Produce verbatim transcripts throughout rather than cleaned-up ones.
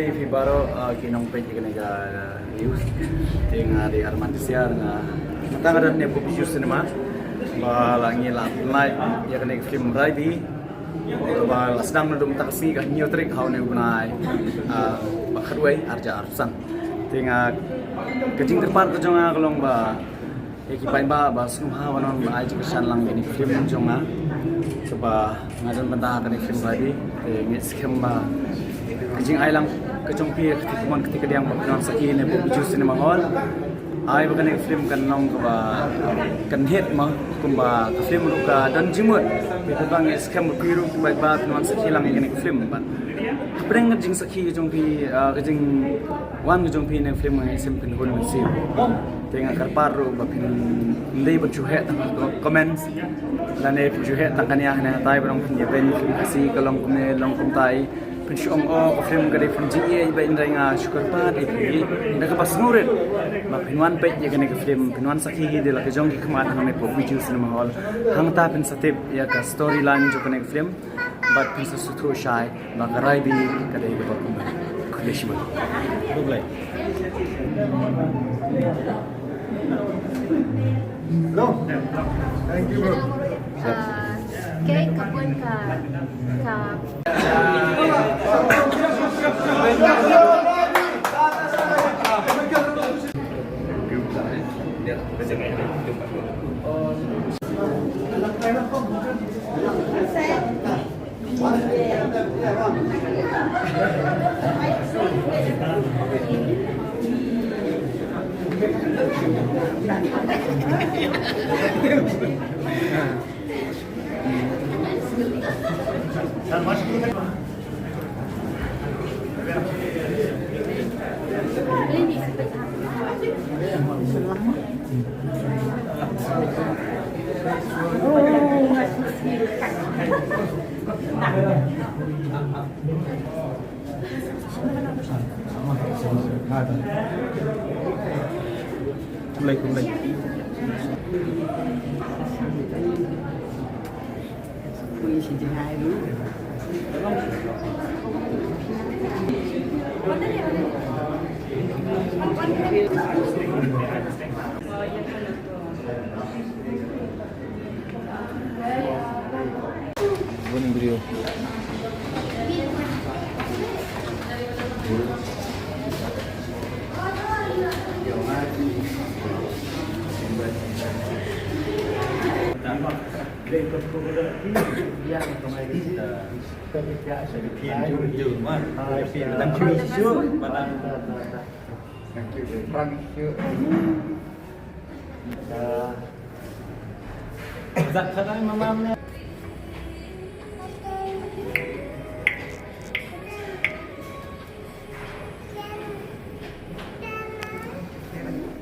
Phi baroh, ah, ki nongpeit ïa kane ka news. Te nga dei Arman Tissiar, nga tang rat ne Pop Bijou Cinema. Ba la ngi la pynlait ïa kane ka film Raibi. Ba la sdang naduh mynta ka sngi, ka hynñiew tarik ha une u bnai, ah, ba khatwei, arhajar arphew san. Te nga, ka jingkyrpad ka jong nga ka long ba ïa ki paidbah ba sngewbha ban wan ban ai jingkyrshan lang ïa kane ka film jong nga. Kaba nga don bynta ha kane ka film Raibi. Te nga ngeit skhem ba ka jingai lang ka jong phi, ka kti kamon ka kti kadiang ba phin wan sakhi ne Pop Bijou Cinema Hall. Ai ba kane ka film kan long kaba kan hit mo, kumba ka film ruh ka don jingmut. Te kaba nga ngeit skhem ba phi ruh ki paidbah phin wan sakhi lang ïa kane ka film bad hapdeng ka jingsakhi ka jong phi, ah, ka jingwan ka jong phi ne ka film nga ngeit skhem phin hun mynsiem. Te nga kyrpad ruh ba phin ym dei ban shu heh tang ha comments lane phin shu heh tang kane hangne hatai ba dang phin ïa beiñ film Khasi ka long kumne long kumtai. Phin shu ong, oh, ka film ka dei film jingïeit, ba hynrei nga shu kyrpad ïa phi da kaba sngewrit ba phin wan peit ïa kane ka film, phin wan sakhi hi da la ka jong ki khmat hangne Pop Bijou Cinema Hall. Hangta phin sa tip ïa ka storyline jong kane ka film bad phin sa sngewthuh shai ba ka Raibi ka dei kaba kumne. Khublei shibun. Khublei. Hello. Thank you, bro. Ah, okay, ka bun ka, ka Kumlei, kumlei. Morning, bro.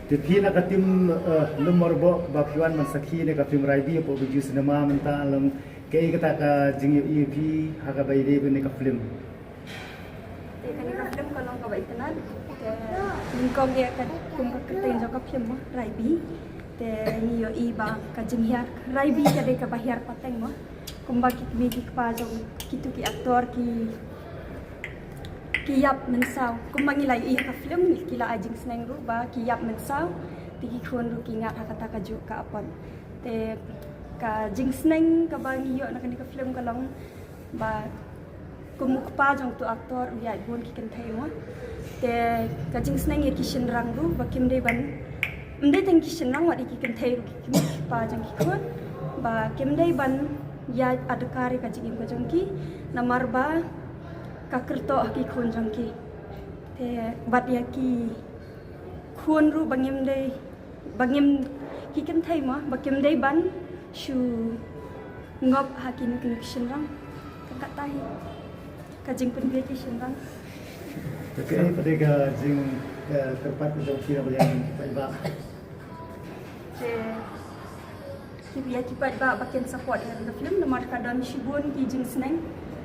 Te phi na ka team, eh, Lum Morbok ba phi wan ban sakhi ne ka film Raibi hapoh Bijou Cinema mynta, long kaei kata ka jingïohi phi ha kaba ïadei bad ne ka film? Te kane ka film ka long kaba itynnad. Te nyngkong ïa ka kum ka kyrteng jong ka film mo, Raibi. Te ngi ïohi ba ka jinghiar Raibi ka dei kaba hiar pateng mo. Kumba ki kmie ki kpa jong kito ki actor ki, ki ïap mynsaw. Kumba ngi la ïohi ha ka film ki la ai jingsneng ruh ba ki ïap mynsaw. Te ki khun ruh ki ngat ha kata kajuh ka apot. Te ka jingsneng kaba ngi ïoh na kane ka film ka long ba kum u kpa jong uto u actor u ïaid bun ki kynthei mo. Te ka jingsneng ïa ki shynrang ruh ba kim dei ban, ym dei tang ki shynrang, wat ïa ki kynthei ruh, ki kmie ki kpa jong ki khun ba kim dei ban ïaid adkar ïa ka jingim ka jong ki namar ba ka kyrtoh ha ki khun jong ki. Te bad ïa ki khun ruh ba ngim dei, ba ngim, ki kynthei mo, ba kim dei ban shu ngop ha kino kino ki shynrang. Ka kata hi ka jingpynbiej ki shynrang. Te kaei pat ka jing, eh, kyrpad ka jong phi na ka liang ki paidbah? Te ki, ïa ki paidbah ba kin support ïa ka film namar ka don shibun ki jingsneng,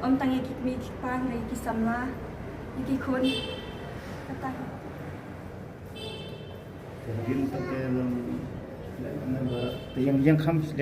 ym tang ïa ki kmie ki kpa, ïa ki samla, ïa ki khun. Kata hi. Te hadien pat te long, te ïeng, ïeng kham, ïeng